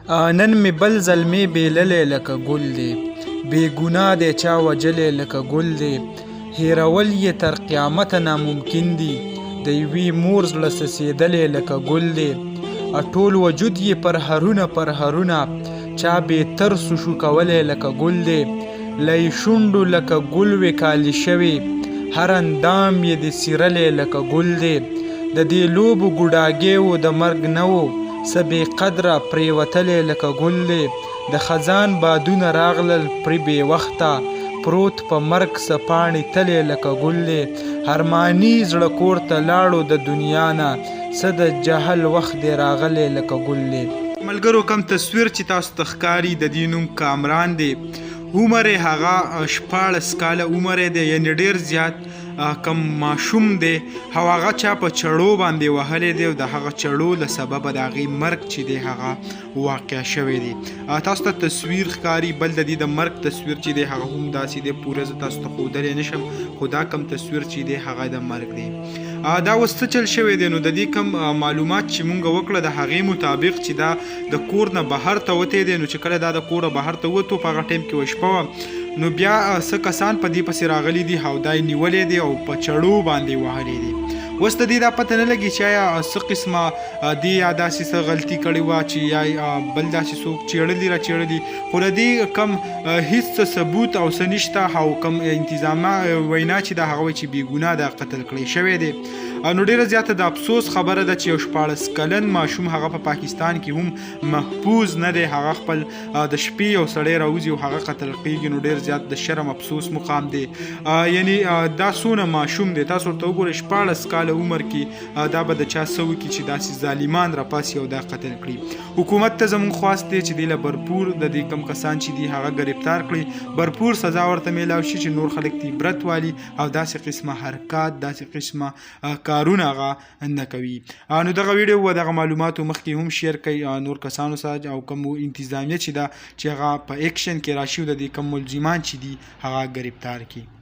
نن مې بل زلمی بېللی لکه ګل دی، بې ګناه دی چا وژلی لکه ګل دی. هېرول یې تر قیامته ناممکن دي، د یوې مور زړه څڅېدلی لکه ګل دی. ټول وجود یې پرهرونه پرهرونه، چا بې ترسو شو کولی لکه ګل دی. له یې شونډو لکه ګل وې کالي شوې، هر اندام یې دی څیرلی لکه ګل دی. د دې لوبو ګوډاګی و د مرګ نه و، څه بې قدره پرېوتلی لکه ګل دی. د خزان بادونه راغلل پرې بې وخته، پروت په مرګ څه پاڼې تلی لکه ګل دی. ارماني زړه کور ته لاړو د دنیا نه، څه د جهل وخت دی راغلی لکه ګل دی. ملګرو کوم تصویر چې تاسو ته ښکاري د دې نوم کامران دی، عمر یې هغه 16 کاله عمر یې دی، یعنی ډیر زیات کم ماشوم دی او هغه چا په چړو باندې وهلی دی او د هغه چړو له سببه د هغې مرګ چې دی هغه واقع شوی دی. تاسو ته تصویر ښکاري، بل د دې د مرګ تصویر چې دی هغه هم داسې دی، پوره زه تاسو ته ښودلی نه شم، خو دا کم تصویر چې دی هغه د مرګ دی. دا اوس څه چل شوی دی؟ نو د دې کم معلومات چې مونږ وکړه د هغې مطابق چې دا د کور نه بهر ته وتی دی، نو چې کله دا د کوره بهر ته ووتو په هغه ټایم کې وه شپه وه، نو بیا څه کسان په دې پسې راغلي دي او دا یې نیولی دی او په چړو باندې وهلی دی. اوس د دې دا پته نه لګي چې آیا څه قسمه دې یا داسې څه غلطي کړې وه چې یا بل داسې څوک چیړلي را چیړلي، خو د دې کم هیڅ څه ثبوت او څه نشته او کم انتظامه وینا چې دا هغه وایي چې بې ګناه دا قتل کړی شوی دی. نو ډېره زیاته د افسوس خبره ده چې یو 16 کلن ماشوم هغه په پاکستان کې هم محفوظ نه دی، هغه خپل د شپې یو سړی راوځي او هغه قتل کیږي، نو ډېر زیات د شرم افسوس مقام دی. یعنی دا څونه ماشوم دی، تاسو ورته وګورئ 16 کاله عمر کې دا به د چا څه وکړي چې داسې ظالمان راپاسي او دا قتل کړي. حکومت ته زموږ خواست دی چې دې له برپور د دې کم کسان چې دي هغه ګرفتار کړي، برپور سزا ورته میلاو شي چې نور خلک تی عبرت والي او داسې قسمه حرکات داسې قسمه کارونه هغه نه کوي. نو دغه ویډیو و دغه معلوماتو مخکې هم شیر کړئ نور کسانو سره او کوم انتظامیه چې ده چې هغه په اکشن کې راشي او د دې کوم ملزمان چې دي هغه ګرفتار کړي.